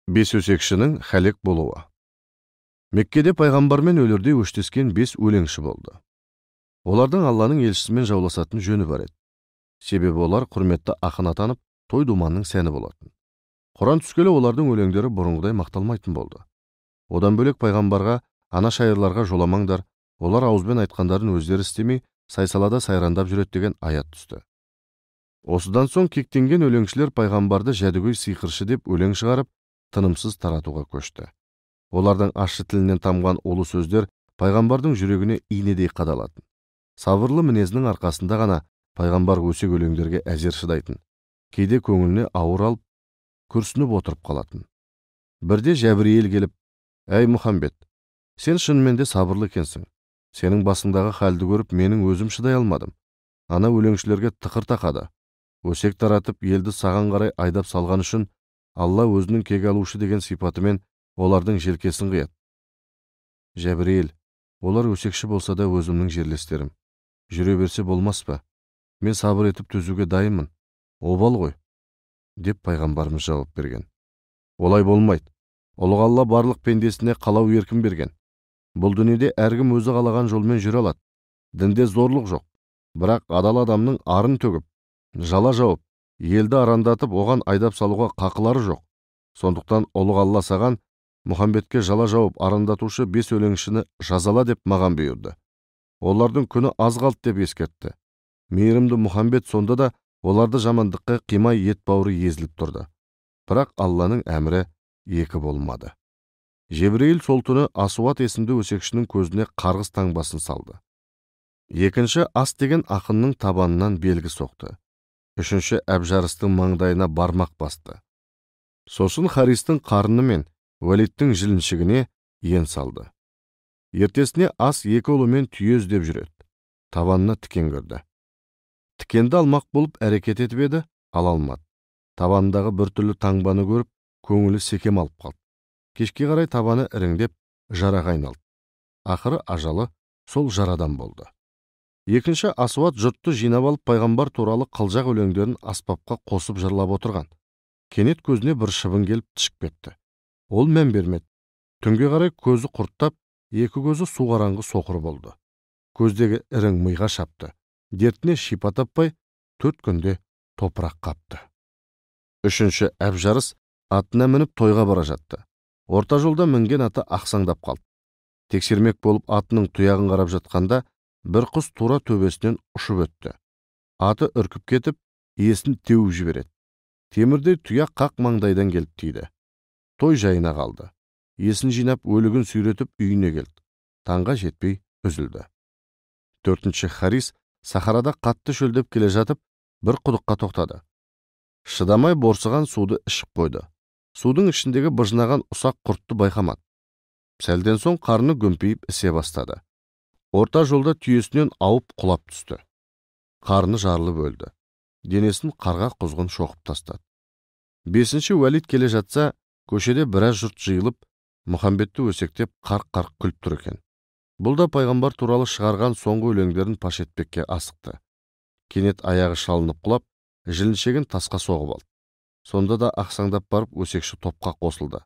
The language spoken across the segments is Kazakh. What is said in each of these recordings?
Бес өсекшінің хәлек болуы. Меккеде пайғамбармен өлердей өштескен 5 өлеңші болды. Олардың Алланың елшісімен жауласатын жөні бар еді. Себебі олар құрметті ақын атанып, той думанның сәні болатын. Құран түскелі олардың өлеңдері бұрынғыдай мақталмайтын болды. Одан бөлек пайғамбарға, ана шайырларға жоламаңдар, олар ауызбен айтқандарын өздері істемей, сайсалада сайрандап жүреді деген аят түсті. Осыдан соң кектенген өлеңшілер пайғамбарды жәдігөй сиқыршы деп өлең шығарып, тынымсыз таратуға көшті. Олардың ащы тілінен тамған улы сөздер пайғамбардың жүрегіне инедей қадалатын. Сабырлы мінезінің арқасында ғана пайғамбар өсек өлеңдерге әзер шыдайтын. Кейде көңіліне ауыр алып, күрсініп отырып қалатын. Бірде Жәбірейіл келіп, «Әй Мұхаммед, сен шынымен де сабырлы екенсің. Сенің басыңдағы халді көріп, менің өзім шыдай алмадым. Ана өлеңшілерге тықыр тақады. Өсек таратып, елді саған қарай айдап салған үшін Алла өзінің кек алушы деген сипатымен олардың желкесін қияды. Жәбірейіл, олар өсекші болса да өзімнің жерлестерім. Жүре берсе болмас па? Мен сабыр етіп төзуге дайынмын. Обал ғой, деп пайғамбарымыз жауап берген. Олай болмайды. Ұлық Алла барлық пендесіне қалау еркін берген. Бұл дүниеде әркім өзі қалаған жолмен жүре алады. Дінде зорлық жоқ. Бірақ адал адамның арын төгіп, жала жауып, елді арандатып, оған айдап салуға қақылары жоқ. Сондықтан ұлық Алла саған Мұхаммедке жала жауып, арандатушы 5 өлеңшіні жазала деп маған бұйырды. Олардың күні аз қалды деп ескертті. Мейірімді Мұхаммед сонда да оларды жамандыққа қимай ет бауыры езіліп тұрды. Бірақ Алланың әмірі екі болмады. Жебірейіл сол түні Асуат есімді өсекшінің көзіне қарғыс таңбасын салды. Екінші Ас деген ақынның табанынан белгі соқты. Үшінші Әбжарыстың маңдайына бармақ басты. Сосын Харистің қарыны мен Уәлиттің жіліншігіне ен салды. Ертесіне Ас екі ұлымен түйе іздеп жүреді. Табанына тікен көрді. Тікенді алмақ болып әрекет етіп еді, ала алмады. Табанындағы біртүрлі таңбаны көріп, көңілі секем алып қалды. Кешке қарай табаны іріңдеп, жараға айналды. Ақыры ажалы сол жарадан болды. Екінші Асуат жұртты жинап алып пайғамбар туралы қылжақ өлеңдерін аспапқа қосып жырлап отырған. Кенет көзіне бір шыбын келіп тышып кетті. Ол мән бермеді. Түнге қарай көзі құрттап, екі көзі су қараңғы соқыр болды. Көздегі ірің миға шапты. Дертіне шипа таппай, 4 күнде топырақ қапты. Үшінші Әбжарыс атына мініп тойға бара жатты. Орта жолда мінген аты ақсаңдап қалды. Тексермек болып атының тұяғын қарап жатқанда, бір құс тура төбесінен ұшып өтті. Аты үркіп кетіп, иесін теуіп жібереді. Темірдей тұяқ қақ маңдайдан келіп тиді. Той жайына қалды. Есін жинап, өлігін сүйретіп үйіне келді. Таңға жетпей үзілді. Төртінші Харис сахарада қатты шөлдеп келе жатып, бір құдыққа тоқтады. Шыдамай борсыған суды ішіп қойды. Судың ішіндегі быжынаған ұсақ құртты байқамады. Сәлден соң қарны гүмпиіп ісе бастады. Орта жолда түйесінен ауып құлап түсті. Қарны жарылып өлді. Денесін қарға құзғын шоқып тастады. Бесінші Уәлид келе жатса, көшеде біраз жұрт жиылып, Мұхаммедті өсектеп қарқ-қарқ күліп тұр екен. Бұл да пайғамбар туралы шығарған соңғы өлеңдерін паш етпекке асықты. Кенет аяғы шалынып құлап, жіліншегін тасқа соғып алды. Сонда да ақсаңдап барып өсекші топқа қосылды.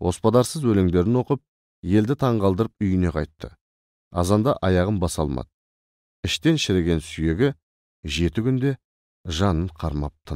Оспадарсыз өлеңдерін оқып, елді таңғалдырып үйіне қайтты. Азанда аяғын баса алмады. Іштен шіріген сүйегі 7 күнде жанын қармап тынды.